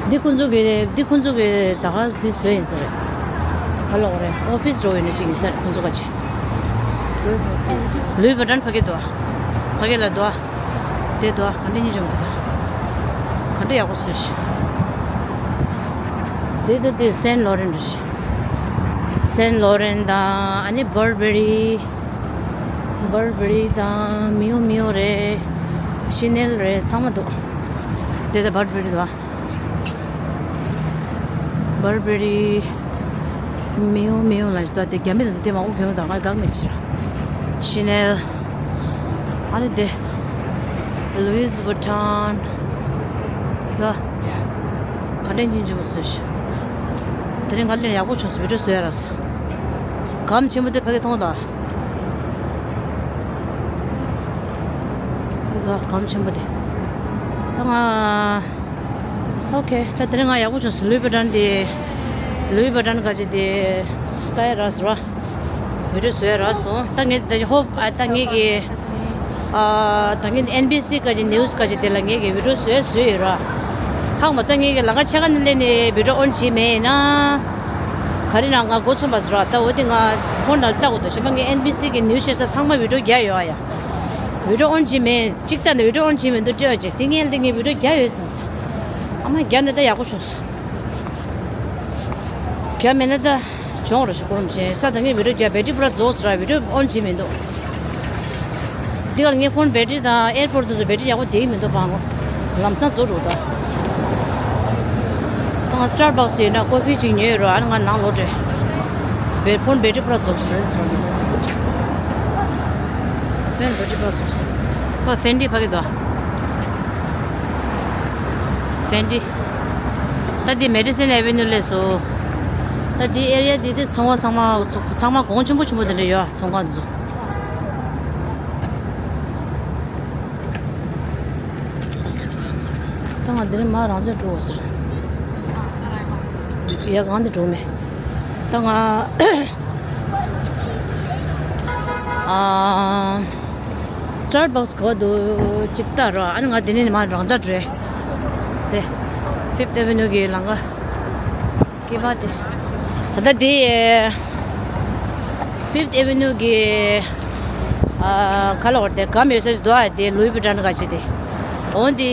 འདི་ཁོང་ཚོ་གི་འདི་ཁོང་ཚོ་གི་ད་ག་འདི་བཟོས་ཡིན་ས་རེད། ག་ལོག་རེད། ཨོ་ཕིས་འགྲོ་ཡོད་ནི་ཅིག་ཡིན་ས་རེད། ཁོང་ཚོ་ག་ཅི། ལུའི་བུ་ཊན་ཕ་གི་འདུག་ཕ་གི་ལ་འདུག་དེ་འདུག་ག་འདྲ་སྙིང་རྗེ་མོ་འདུག་ག་འདྲ་ཡག་པོ་བཟོས་ཤག་དེ་དེ་དེ་སེན་ལོ་རན་རེད་ཤག་སེན་ལོ་རན་དང་། ཨ་ནི་བར་བེ་རི། བར་བེ་རི་དང་། མིའུ་མིའུ་རེད། ཤི་ནེལ་རེད། ཚང་མ་འདུག་དེ་དེ་བར་བེ་རི་འདུག་བར་བེ་རི། མིའུ་མིའུ་ལ་ཞིག་ད་དེ་རྒྱ་མི་དང་དེ་མང་པོ་གྱོན་དང་། ང་དགའ་མེད་ཤི། ཤི་ནེལ། ཨ་ནི་དེ་ལུའིས་བུ་ཊན། ད་ག་འདྲ་སྙིང་རྗེ་པོ་བཟོས་ཤག་དེ་རིང་ག་ལེར་ཡག་པོ་བྱུང་སོང་། བི་ཌིའོ་བཟོ་ཡ་རག་སོང་། གམ་ཆེན་པོ་དེ་ཕ་གི་མཐོང་དང་། ལ་གམ་ཆེན་པོ་དེ། ད་ང་། ཨོ་ཁེ། ད་དེ་རིང་ང་ཡག་པོ་བྱུང་སོང་། ལུའི་བི་ཊོན་དེ། ལུའི་བི་ཊོན་ག་ཅིག་དེ། ལྟ་ཡ་རག་སོང་ར། བི་ཌིའོ་བཟོ་ཡ་རག་སོང་། ད་ངས་ད་ཧོབ་ཨ་ད་ངས་ཀྱི། ཨ་ད་ངས་ཨེན་བི་སི་ག་ཅིག་ནིའུ་སི་ག་ཅིག་དེ་ལ་ངས་ཀྱི་བི་ཌིའོ་བཟོ་ཡ་བཟོས་ཡོད་ར། ཧང་མ་ད་ངས་ཀྱི་ལམ་ཁ་ཕྱེད་ཀ་ནས་སླེབས་ནས་བི་ཌིའོ་ཨོན་བྱས་མེད་ན། ག་རེ་ན་ང་མགོ་ཚོམ་པ་སོང་ར། ད་འོ་དེ་ང་ཕོན་ནང་ལྟ་དགོས་འདུག་གཞན་པ་ངས་ཨེན་བི་སི་གི་ནིའུ་སི་བྱེད་ས་ཚང་མ་བི་ཌིའོ་རྒྱག་ཡོད་ཨ་ཡ། བི་ཌིའོ་ཨོན་བྱས་མེད། གཅིག་ལྟ་ནས་བི་ཌིའོ་ཨོན་བྱས་མི་འདུག་སྤྲད་པ་ཅིག་དེ་ངས་འདི་ངས་བི་ཌིའོ་རྒྱག་ཡོད་བསམ་སོང་། ཨ་མ་རྒྱག་ན་ད་ཡག་པོ་བྱུང་སོང་། རྒྱག་མེད་ན་ད་སྦྱོང་རོགས་ཞུ། གོ་རིམ་བྱས་ས་ད་ངས་བི་ཌིའོ་རྒྱག་བེ་ཊི་རི་པུ་ར་རྫོགས་སོང་ར། བི་ཌིའོ་ཨོན་བྱས་མི་འདུག་འདི་གར་ངའི་ཕོན་བེ་ཊི་རི་དང་ཨེར་པོ་ཌི་དེ་ཚོ་བེ་ཊི་རི་ཡག་པོ་བསྡད་ཀྱི་མི་འདུག་པ། ངོ་ལམ་སང་རྫོགས་འགྲོ་ད། ད་ང་སི་ཊར་བྷག་སི་ཡིན་ན་ཀོ་ཕི་ཅིག་ཉོས་རོགས། ཨ་ནི་ང་ནང་ལོག་འགྲོ། བེ་ཕོན་བེ་ཊི་རི་པུ་ར་རྫོགས་སོང་། ཕོན་བེ་ཊི་རི་པུ་ར་རྫོགས་སོང་། ཨ་ཕེན་ཌི་ཕ་གི་འདུག་ཕེན་ཌི། ད་འདི་མེ་ཌི་སན་ཨེ་ཝེ་ནིའུ་སླེབས་སོང་། ད་འདི་ཨེ་རི་ཡ་འདི་དེ་ཚོང་པ་ཚང་མ་ཚང་མ་གོང་ཆེན་པོ་ཆེན་པོ་དེ་འདྲ་ཡོད། ཚོང་ཁང་འདི་ཚོ། ད་ང་འདི་ནས་མར་རང་འཇགས་འགྲོ་བ་ཟེར། ཡ་གང་དེ་འགྲོ་མེད། ད་ང་ཨ་སི་ཊར་བྷག་སི་ག་བ་འདུག་ཅིག་ལྟ་རོགས། ཨ་ནི་ང་འདི་ནས་མར་རང་འཇགས་འགྲོ། དེ་ཕིབ་ཨེ་ཝེ་ནིའུ་གི་ལམ་ཁ། སྐེད་པ་དེ། ད་ལྟ་དེ། ཕིབ་ཨེ་ཝེ་ནིའུ་གི། ཨ་ག་ལ་བར་དེ་གམ་ཡོད་ས་ཞིག་འདུག་ཨ། དེ་ལུའི་བི་ཊོན་ག་ཅིག་དེ། འོན་ཏེ་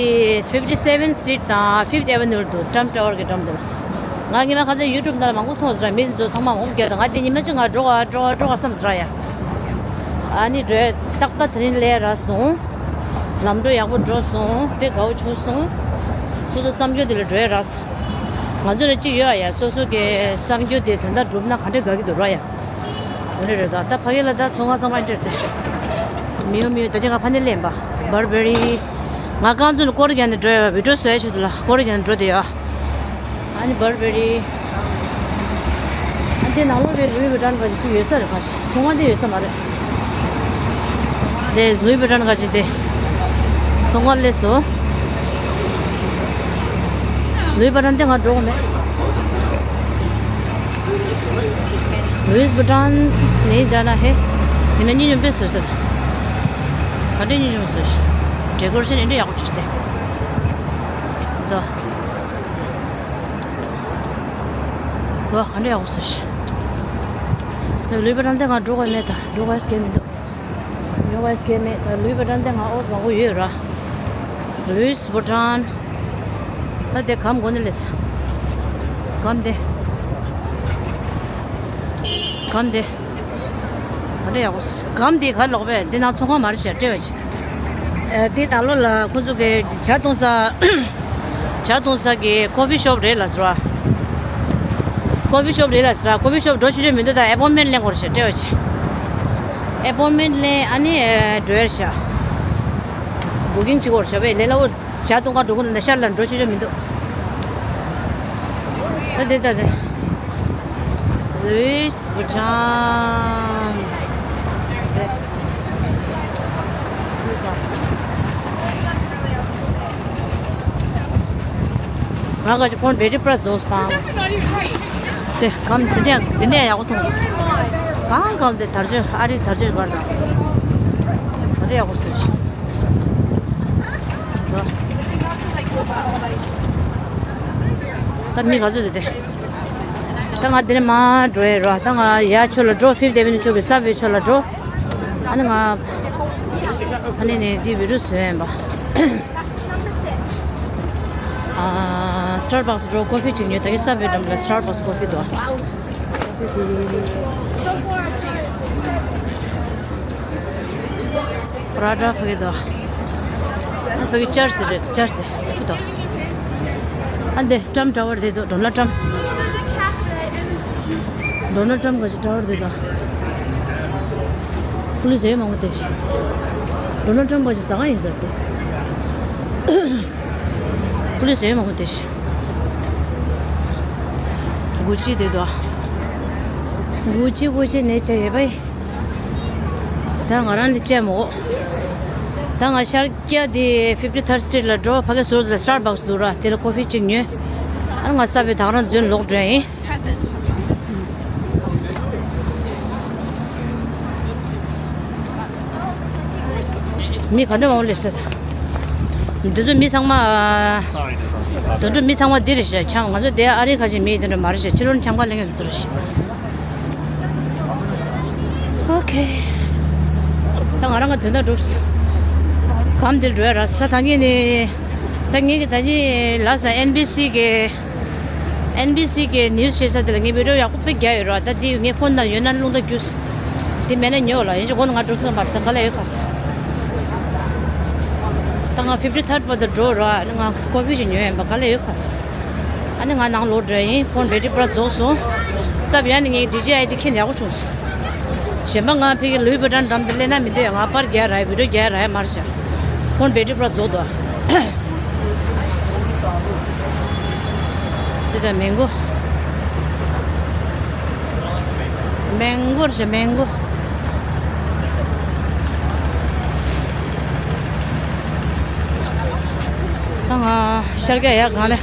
ཕིབ་ཊི་སེ་ཝེན་སི་ཊི་རིཊ་དང་ཕིབ་ཨེ་ཝེ་ནིའུ་འདུག་ཊམ་ཊ་ཝར་གི་འགྲམ་དེ་ལ། ང་ཉི་མ་ཁ་སང་ཡུ་ཊུབ་ནང་ལ་མང་པོ་མཐོང་སོང་ར། མི་ཚོ་ཚང་མ་ངོམ་རྒྱག་ད་ང་དེ་ཉི་མ་གཅིག་ང་འགྲོ་ག་འགྲོ་ག་འགྲོ་ག་བསམ་སོང་ར་ཡ། ཨ་ནི་འགྲོས་ཏག་ཏག་དེ་རིང་སླེབས་རག་སོང་། ལམ་འགྲོ་ཡག་པོ་འགྲོ་སོང་། དཔེ་དགའ་བོ་བྱུང་སོང་། སོ་སོ་བསམ་རྒྱུ་དེ་ལ་འགྲོ་ཡ་རག་སོང་། ང་ཚོ་ལ་གཅིག་ཡོད་ཨ་ཡ། སོ་སོ་གི་བསམ་རྒྱུ་དེ་དོན་དག་འགྲུབ་ན་ག་འདྲ་དགའ་གི་འདུག་ར་ཡ། འོ་རེད་རེད། ད་ད་ཕ་གི་ལ་ད་ཚོང་ཁང་ཚང་མ་འདྲེར་ཏེ། མི་ཡོང་མི་ཡོང་། ད་དེ་ང་ཕ་ནས་ལེན་པ། བར་བེ་རི། ང་རྐང་བཙུན་ལ་སྐོར་རྒྱག་ནས་འགྲོ་ཡ། བི་ཌིའོ་བཟོ་ཡ་ཆེད་དུ་ལ་སྐོར་རྒྱག་ནས་འགྲོ་དེ་ཡ། ཨ་ནི་བར་བེ་རི། ཨ་དེ་ནང་ལོགས་རེད། ལུའི་བི་ཊོན་ག་ཅིག་ཡོད་ས་རེད། ཁ་ཤས་ཚོང་ཁང་དེ་ཡོད་ས་མ་རེད། དེ་ལུའི་བི་ཊོན་ག་ཅིག་དེ་ཚོང་ཁང་སླེབས་སོང་། ལུའི་བི་ཊོན་དེ་ང་འགྲོ་གི་མེད། ལུའི་བི་ཊོན་ནི་ཇ་ན་ཧེ། ཡིན་ན་གཉིས་ཉུང་པས་བཟོས་ཏེ། ག་འདྲས་གཉིས་ཉུང་བཟོས་ཤི། ཌེ་ཀོ་རེ་ཤན་ཨེ་འདྲས་ཡག་པོ་བྱས་ཏེ། དོ། དོ་ག་འདྲས་ཡག་པོ་བཟོས་ཤི། ལུའི་བི་ཊོན་དེ་ང་འགྲོ་དགོས་མེད་ད། འགྲོ་དགོས་སྐད་མི་འདུག་ཡོང་བའི་སྐད་མེད། ད་ལུའི་བི་ཊོན་དེ་ང་ཨོ་མང་པོ་ཡོད་ར། ལུའི་བི་ཊོན། ད་དེ་གམ་གོ་ནས་ལས། གམ་དེ། གམ་དེ། ད་དེ་ཡག་པོ་སོ། གམ་དེ་ག་ལོག་པས། དེ་ནང་ཚོང་ཁང་མ་རེད་ཤག་སྤྲད་པ་ཅིག་ཨ་དེ་ད་ལོ་ལ་ཁོ་ཚོ་གི་ཇ་འཐུང་ས། ཇ་འཐུང་ས་གི་ཀོ་ཕི་ཤོབ་རེད་ལ་ཟེར་བ། ཀོ་ཕི་ཤོབ་རེད་ལ་ཟེར་བ། ཀོ་ཕི་ཤོབ་འགྲོ་ཆོག་ཆོག་མི་འདུག་ད་ཨེ་པོན་མེན་ཊི་ལེན་དགོས་རེད་ཤག་སྤྲད་པ་ཅིག་ཨེ་པོན་མེན་ཊི་ལེན། ཨ་ནི་འགྲོ་ཡ་རེད་ཤག་བུ་ཀིང་བྱེད་དགོས་རེད་ཤག་བས་ལས་སླ་བོ། ཇ་འཐུང་ག་འགྲོ་གི་འདུག་ན་ཤར་ལ་འགྲོ་ཆོག་ཆོག་མི་འདུག་ད་དེ་ད་དེ། ལུའིས་བུ་ཊོན། ང་ག་ཅི་ཕོན་བེ་ཊི་རི་པུ་ར་རྫོགས་སྤང་། དེ་གམ་དེ་འདྲ་དེ་འདྲ་ཡག་པོ་མཐོང་། གང་གང་དེ་དར་ལྕོག་ཨ་རི་དར་ལྕོག་གར་དང་། ད་དེ་ཡག་པོ་བཟོས་ཤིང་། ད་མི་ག་ཚོད་དེ་དེ། ད་ང་དེ་ནས་མར་འགྲོ་ཡས་རོ། ད་ང་ཡར་ཕྱོགས་ལ་འགྲོ། ཕིབ་ཨེ་ཝེ་ནིའུ་ཕྱོགས་ཀྱི་སབ་ཝེ་ཕྱོགས་ལ་འགྲོ། ཨ་ནི་ང་ཨ་ནི་ནས་འདི་བི་ཌིའོ་བཟོས་ཡིན་པ། ཨ་སི་ཊར་བྷག་སི་འགྲོ། ཀོ་ཕི་ཅིག་ཉོས། ད་གིན་སབ་ཝེ་འགྲམ་ལ་སི་ཊར་བྷག་སི་ཀོ་ཕི་འདུག་ཀོ་ཕི་དེ། པ་ར་ཊ་ཕ་གི་དོ། ཨ་ཕ་གི་ཅར་ཇི་དེ་རེད། ཅར་ཇི་དེ་ཚིག་པོ་དོ། ཨ་འདི་ཊམ་ཊ་ཝར་དེ་དོ། ཌོ་ནལ་ཊམ། ཌོ་ནལ་ཊམ་ག་ཅི་ཊ་ཝར་དེ་དོ། པུ་ལི་སི་ཡོད་མང་པོ་དེ་ཤི། ཌོ་ནལ་ཊམ་ག་ཅི་ཟ་ག་ཡིན་ཟེར་ཏེ། པུ་ལི་སི་ཡོད་མང་པོ་དེ་ཤི། གུ་ཅི་དེ་དོ། གུ་ཅི་གུ་ཅི་ནས་ཆ་ཡོད་པ་ཡིན། ད་ང་རང་ལ་བཅད་མོ། ད་ང་ཤར་རྒྱག་དེ་ཕིབ་ཊི་ཐར་སི་ཊི་རིཊ་ལ་འགྲོ། ཕ་གི་ཟུར་དུ་སི་ཊར་བྷག་སི་འདུག་ར། དེ་ལ་ཀོ་ཕི་གཅིག་ཉོས། ཨ་ནི་ང་གསར་པའི་ད་ག་རང་འཛུལ་ལོག་འགྲོ་ཡིན། མི་ག་འདྲ་མང་པོ་སླེབས་སོང་། འདི་ཚོ་མི་ཚང་མ། དོན་གྲུབ་མི་ཚང་མ་འདི་རེད་ཤག་འཁྱམ། ང་ཚོ་དེ་ཨ་རི་ཁ་ཅིག་མི་དེ་འདྲ་མ་རེད་ཤག་ཕྱི་ལོགས་འཁྱམ་ག་ལེན་མཁན་དེ་ཚོ་རེད་ཤག་ཨོ་ཁེ། ད་ང་རང་གི་དོན་དག་གྲུབ་སོང་། གམ་འདིར་འགྲོ་ཡ་ར་ས་ཐང་གི་ནི། ད་ངེད་ཀྱི་ད་ཅི་ལ་ས་ཨེན་བི་སི་གི། ཨེན་བི་སི་གི་ནིའུ་སི་བྱེད་ས་དེ་ལ་ངས་བི་ཌི་ཡོ་ཡག་པོ་དཔེ་རྒྱག་ཡོད་ར། ད་དེ་ངའི་ཕོན་ནང་ཡོད་ན་རླུང་རྟ་རྒྱུགས། དེ་མེད་ན་ཉོ་ལ་ཡིན་ཅི་གོ་ན་ང་འགྲོ་ཚོད་མ་རེད། ད་ག་ལ་ཡོད་ག་ས། ད་ང་ཕིབ་ཊི་ཐར་ཌི་བར་དུ་འགྲོ་ར། ཨ་ནི་ང་ཀོ་ཕི་ཞིག་ཉོ་ཡིན་པ། ག་ལ་ཡོད་ག་ས། ཨ་ནི་ང་ནང་ལོག་འགྲོ་ཡིན། ཕོན་བེ་ཊི་རི་པུ་ར་རྫོགས་སོང་། སྟབས་ཡག་ནི་ངའི་ཌི་ཇེ་ཨའི་དེ་ཁྱེད་ཡག་པོ་བྱུང་སོང་། གཞན་པ་ང་ཕ་གི་ལུའི་བུ་ཊོན་འགྲམ་དུ་སླེབས་ན་མི་འདོད། ང་པར་རྒྱག་ར་ཡ། བི་ཌི་ཡོ་རྒྱག་ར་ཡ་མར་བཞག་ཕོན་བེ་ཊི་རི་པུ་ར་རྫོགས་འདུག་འདི་ད་མེང་གོ། མེང་གོ་རེད་ཤག་མེང་གོ། ད་ང་ཤར་རྒྱག་ཡ་གང་ལས།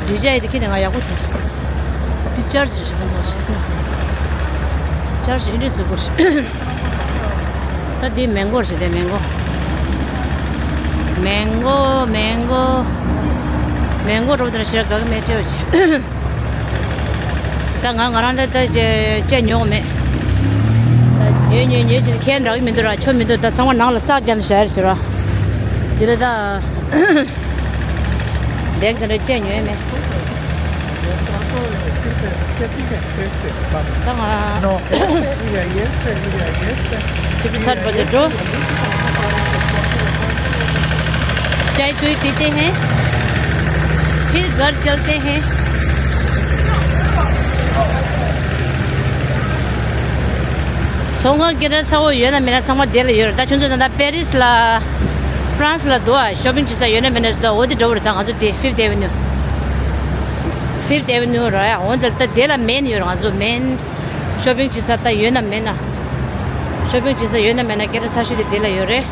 ཌི་ཇེ་ཨའི་དེ་ཁྱེད་ནས་ང་ཡག་པོ་བྱུང་སོང་། འདི་ཅར་ཇི་ཞིག་ཁོང་ཚོ་ཞིག་ཅར་ཇི་ཨིན་དྲི་ཟི་གོ་ཞིག་ད་འདི་མེང་གོ་རེད་ཤག་དེ་མེང་གོ། མེང་གོ་མེང་གོ། མེང་གོ་རོ་དེ་ཤ་ག་གི་མེ་ཅོ་ཅི། ད་ང་ང་རང་ད་ད་ཅེ་ཅེ་ཉོ་གི་མེད། ད་ཉོས་ཉོས་ཉོས་ཅི་ཁྱེད་འདྲ་གི་མི་འདུག་ར། ཆོ་མི་འདུག་ད་ཚང་མ་ནང་ལ་ཟག་རྒྱབ་ནས་བཞག་ཡ་རེད་ཟེར་ར། འདི་ལ་ད། བེག་དེ་འདྲ་ཅེ་ཉོས་མེད། Este, este, este, vamos. Tama. No, este y ahí este, y ahí este. Fifty third पर तो ड्रॉ। चाय चुई पीते हैं, फिर घर चलते हैं। ཚོང་ཁང་སྐད་གྲགས་ཚ་བོ་ཡོད་ན་མེད་ན་ཚང་མ་དེ་ལ་ཡོད་རེད། ད་ཁྱོད་ཚོ་ད་ལྟ་པེ་རིས་ལ། ཧྥ་རན་སི་ལ་འདུག་ཨ། ཤོ་པིང་བྱེད་ས་ཡོད་ན་མེད་ན་ད་འོ་དེ་འགྲོ་བ་རེད། ད་ང་ཚོ་དེ་ཕིབ་ཐི་ཨེ་ཝེ་ནིའུ། ཕིབ་ཐི་ཨེ་ཝེ་ནིའུ་ར་ཡ། འོ་དེ་ད་དེ་ལ་མེན་ཡོད་རེད། ང་ཚོ་མེན་ཤོ་པིང་བྱེད་ས་ད་ཡོད་ན་མེད་ན། ཤོ་པིང་བྱེད་ས་ཡོད་ན་མེད་ན་སྐད་གྲགས་ཚ་ཤོས་དེ་དེ་ལ་ཡོད་རེད།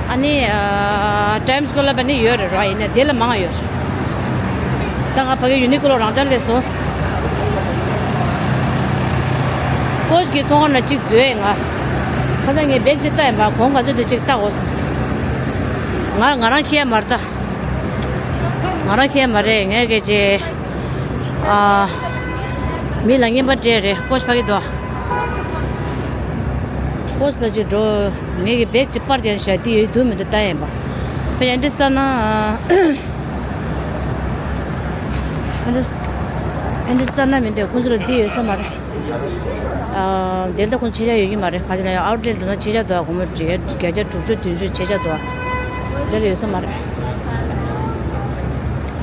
ཨ་ནི་ཨ། ཊའིམ་སི་སྐོར་ལ་བ་ནི་ཡོད་རེད་ར། ཡིན་ན་དེ་ལ་མང་ཡོད་རེད། ད་ང་ཕ་གི་ཡུ་ནི་ཀོ་ལོ་རང་འཇགས་སླེབས་སོང་། ཀོ་ཅི་གི་ཚོང་ཁང་ལ་གཅིག་འཛུལ་ཡིན་ང་། ཁ་སང་ངས་བེག་གཅིག་བལྟས་ཡིན་པ། གོང་ག་ཚོད་དུ་གཅིག་བལྟ་དགོས་སོང་། ང་ང་རང་ཁྱེར་མ་རེད་ད། ང་རང་ཁྱེར་མ་རེད། ངས་སྐད་ཆ། ཨ། མི་ལ་རྔན་པ་སྤྲད་རེད། ཀོ་ཅི་ཕ་གི་འདུག་ཀོ་ཅི་ཕ་གི་འགྲོ། ངས་ཀྱི་བེག་ཅིག་པར་བརྒྱབ་བཞག་དེ་ཡོད་དུ་མི་འདུག་ལྟ་ཡིན་པ། ཕ་ཡ་འདྲི་ལྟ་ན། ཨ་འདྲི་ལྟ་ན་མི་འདུག་ཁོང་ཚོ་ལ་འདི་ཡོད་ས་མ་རེད། ཨ། དེ་ལྟ་ཁོང་ཆེ་ཆ་ཡོད་ཀྱི་མ་རེད། ག་ཅི་ན་ཡང་ཨའུ་ཊི་ལེཊ་འགྲོ་ན་ཆེ་ཆ་འདུག་གོང་མོ་བརྒྱ་ཆ་དྲུག་ཅུ་བདུན་ཅུ་ཆེ་ཆ་འདུག་དེ་ལ་ཡོད་ས་མ་རེད།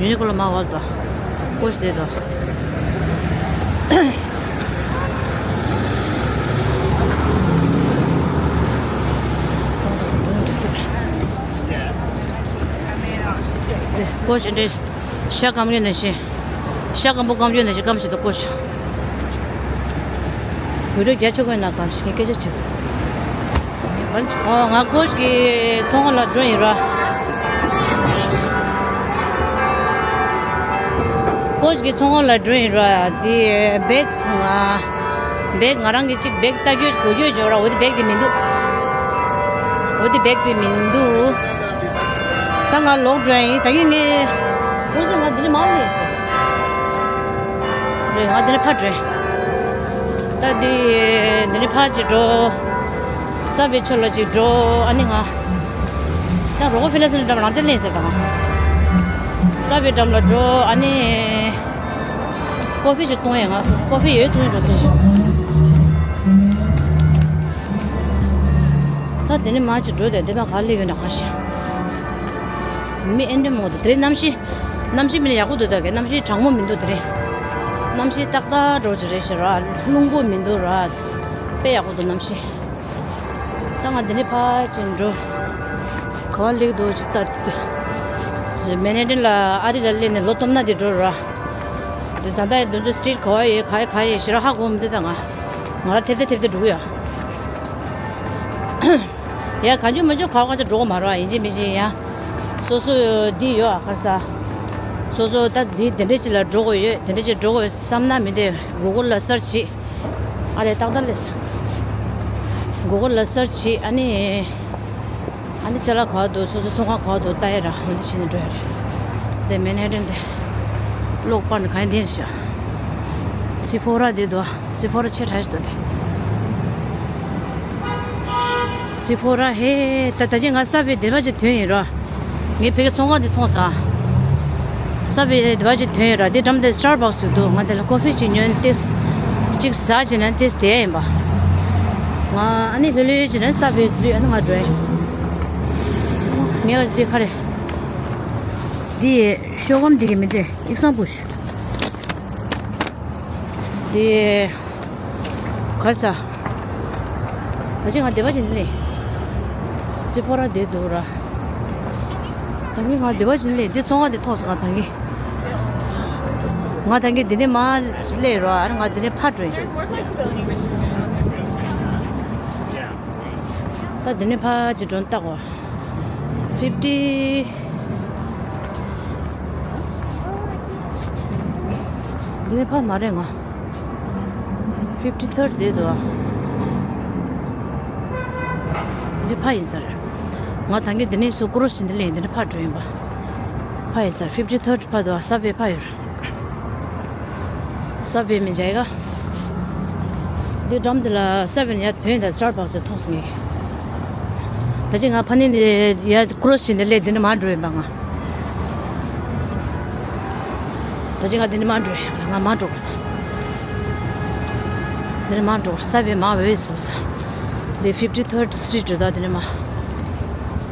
ཡུ་ནི་ཀོ་ལོ་མ་འོལ་དོ། ཀོ་ཅི་དེ་དོ། ཀོ་ཅི་འདྲེ། ཤ་སྐམ་ཡོད་ན་ཤེས། ཤ་སྐམ་པོ་སྐམ་ཡོད་ན་ཤེས། སྐམ་ཞིག་ཏུ་ཀོ་ཅི། བི་ཌིའོ་རྒྱག་ཆོག་གི་ན་གང་ཞིག་སྐད་ཆ་བྱེད། ཨོ། ང་ཀོ་ཅི་གི་ཚོང་ཁང་ལ་འགྲོ་ཡིན་ར། ཀོ་ཅི་གི་ཚོང་ཁང་ལ་འགྲོ་ཡིན་ར། དེ་བེག་ང་བེག་ང་རང་གི་གཅིག་བེག་ལྟ་རྒྱུ་གོ་རྒྱུ་འཇོག་ར། འོ་དེ་བེག་དེ་མི་འདུག་འོ་དེ་བེག་དེ་མི་འདུག་ད་ང་ལོག་འགྲོ་ཡིན། ད་གིན་ངས་ཀོ་ཅི་ང་འདི་ནས་མར་སླེབས་སོང་། རེད། ང་འདི་ནས་ཕར་འགྲོ་ཡིན། ད་འདི་འདི་ནས་ཕར་ཅིག་འགྲོ། ས་བི་ཆོ་ལ་ཅིག་འགྲོ། ཨ་ནི་ང་ད་རོ་ཁོ་ཕི་ལ་སི་ནི་འགྲམ་རང་ཅག་ལེན་ཟེར་དང་། ས་བི་འགྲམ་ལ་འགྲོ། ཨ་ནི་ཀོ་ཕི་ཞིག་བཏུང་ཡས། ང་ཀོ་ཕི་ཡོད་བཏུང་ཡས་འགྲོ་ཐུབ། ད་དེ་ནས་མར་ཅིག་འགྲོ་དེ་དེ་པ་ག་ལེ་ཡོད་ན་གང་ཤེས། མི་ཨེ་འདྲ་མོ་དེ་དེ་རིང་གནམ་གཤིས། གནམ་གཤིས་མི་ལ་ཡག་པོ་འདུག་ད་གི་གནམ་གཤིས་གྲང་མོ་མི་འདུག་དེ་རིང་། གནམ་གཤིས་ཏག་ཏག་འགྲོ་ཅིག་རེད་ཤག་ར། རླུང་པོ་མི་འདུག་ར། དཔེ་ཡག་པོ་འདུག་གནམ་གཤིས། ད་ང་འདི་ནས་ཕར་ཅིག་འགྲོ། ག་བ་སླེབས་འདུག་ཅིག་ལྟ་དུས། མན་ཧ་ཊན་ལ་ཨ་རི་ལ་སླེབས་ནས་ལོ་སྟོབས་ན་དེ་འགྲོ་ར། དེ་ད་ལྟ་འདི་ཚོ་སི་ཊི་རིཊ་ག་བ་ཡོད་ག་ཡོད་ག་ཡོད་ཞེ་དྲག་ཧ་གོ་མི་འདུག་ད་ང་། ང་ར་ཐེབས་ཏེ་ཐེབས་ཏེ་འགྲོ་གི་ཡོད། ཡ་གང་བྱུང་མང་བྱུང་ག་བ་གང་ཅི་འགྲོ་གི་མ་རེད་བ། ཡིན་གཅིག་མིན་གཅིག་ཡ། སོ་སོ་འདི་ཡོད་ཨ་ཁར་ས། སོ་སོ་ད་འདི་དེ་འདྲ་ཅིག་ལ་འགྲོ་དགོས་ཡོད། དེ་འདྲ་ཅིག་འགྲོ་དགོས་བསམ་ན་མི་འདི་གུ་གལ་ལ་སར་ཆི་བྱེད། ཨ་ལས་ཏག་ཏག་ལས། གུ་གལ་ལ་སར་ཆི་བྱེད། ཨ་ནི། ཨ་ནི་ཅ་ལག་ག་བ་འདུག་སོ་སོ་ཚོང་ཁང་ག་བ་འདུག་ལྟ་ཡ་ར། འོ་འདི་བྱས་ནས་འགྲོ་ཡ་རེད། དེ་མན་ཧེ་ཏན་དེ། གློག་པར་ནི་གང་ཡིན་དེ་ཤག་སི་ཕོ་ར་དེ་འདུག་སི་ཕོ་ར་ཆེ་དྲགས་ཤིག་འདུག་དེ། སི་ཕོ་ར་ཧེ། ད་ད་ཅི་ང་ས་བའི་སྡེ་བ་ཅིག་ཐོན་ཡིན་ར། ངས་ཕ་གི་ཚོང་ཁང་དེ་མཐོང་ས། ས་བའི་སྡེ་བ་ཅིག་ཐོན་ཡིན་ར། དེ་འགྲམ་དེ་སི་ཊར་བག་སི་ཞིག་འདུག་ང་དེ་ལ་ཀོ་ཕི་ཅིག་ཉོས་ཏེ། ཅིག་ཟ་བྱས་ན་ཏེས་དེ་ཡིན་པ། ང་ཨ་ནི་ལྷོད་ལྷོད་བྱས་ན་ས་བའི་རྫུས་ཨ་ནི་ང་འགྲོ་ཡིན། ངས་འདི་ག་རེ། འདི་ཤོག་སྒམ་འདི་གི་མི་འདི་ཨིག་སང་བུ་ཤ། འདི་ག་རེ་ཟ། ད་ཅི་ང་སྡེ་བ་ཅིག་ནི་ལས། སི་ཕོ་ར་འདི་འདུག་ར། ད་གིན་ང་སྡེ་བ་ཅིག་ནི་ལས། འདི་ཚོང་ཁང་འདི་མཐོང་སོང་ང་ད་གིན། ང་ད་གིན་འདི་ནས་མར་སླེབས་རོགས། ཨ་ང་འདི་ནས་ཕར་འགྲོ་ཡིན། ད་འདི་ནས་ཕར་ཅིག་འགྲོ་བལྟ་གོ། ཕིབ་ཊི། འདི་ནས་ཕར་མ་རེད་ང་། ཕིབ་ཊི་ཐར་ཌི་དེ་འདུག་ཨ། འདི་ཕར་ཡིན་ས་རེད། ང་ད་གིན་འདི་ནས་སུ་ཀོ་རོ་སི་འདི་ལས་འདི་ནས་ཕར་འགྲོ་ཡིན་པ། ཕར་ཡིན་ས་རེད། ཕིབ་ཊི་ཐར་ཌི་ཕར་འདུག་ཨ། ས་བེ་ཕར་ཡོད་རེད། ས་བེ་མི་འཇའི་ག་འདི་འགྲམ་འདི་ལ་ས་བེ་ཡར་ཐོན་ད་སི་ཊར་བག་སི་མཐོང་སོང་ངས། ད་ཅི་ང་ཕ་ནི་འདི་ཡར་ཀོ་རོ་སི་བྱས་ནས་སླེབས་འདི་ནས་མར་འགྲོ་ཡིན་པ་ང་། ད་ཅི་ང་འདི་ནས་མར་འགྲོ་ཡིན། ང་མར་འགྲོ་དགོས། འདི་ནས་མར་འགྲོ་དགོས། ས་བེ་མར་འོད་སོང་ས། འདི་ཕིབ་ཊི་ཐར་ཌི་སི་ཊི་རིཊ་རེད་ད། འདི་ནས་མར།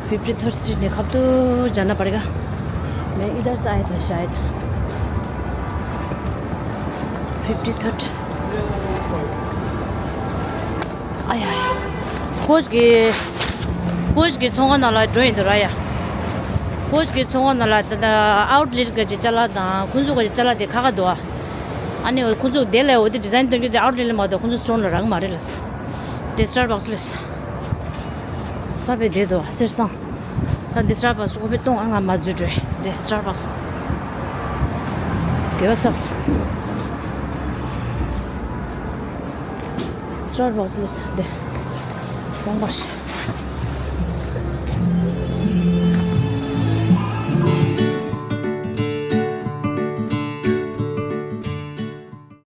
ཕིབ་ཊི་ཐར་ཌི་སི་ཊི་རིཊ་ནས་ཁབ་ཏུ་ཇ་ན་པར་ག་མེ་ཨི་དར་ས་ཨེ་ཐ་ཤ་ཨེ་ཐ། ཕིབ་ཊི་ཐར་ཌི། ཨ་ཡ་ཡ། ཁོ་ཅིག་གི། ཁོ་ཅིག་གི་ཚོང་ཁང་ནང་ལ་འགྲོ་ཡིན་འདུག་ར་ཡ། ཁོ་ཅིག་གི་ཚོང་ཁང་ནང་ལ་ད་ལྟ་ཨའུཊ་ལེཊ་ག་ཅིག་ཅ་ལག་དང་ཁོང་ཚོ་ག་ཅིག་ཅ་ལག་དེ་ཁ་ཁ་འདུག་ཨ། ཨ་ནི་ཁོང་ཚོ་དེ་ལས་འོ་དེ་ཌི་ཛའིན་སྟོན་རྒྱུ་དེ་ཨའུཊ་ལེཊ་ལ་མ་གཏོགས་ཁོང་ཚོ་སི་ཊོར་ལ་རག་མ་རེད་ལ་ས། དེ་སི་ཊར་བག་སི་ལས་ས། ས་བེ་དེ་འདུག་ཨ་གསེར་སྲང་། ད་འདི་སི་ཊར་བག་སི་ཀོ་ཕི་གཏོང་ཨ་ང་མ་འཛུལ་འགྲོ་ཡ། འདི་སི་ཊར་བག་སི། དགེ་བ་བསགས་སོང་། སི་ཊར་བག་སི་ལས་འདི་དགོངས་པ་ཞིག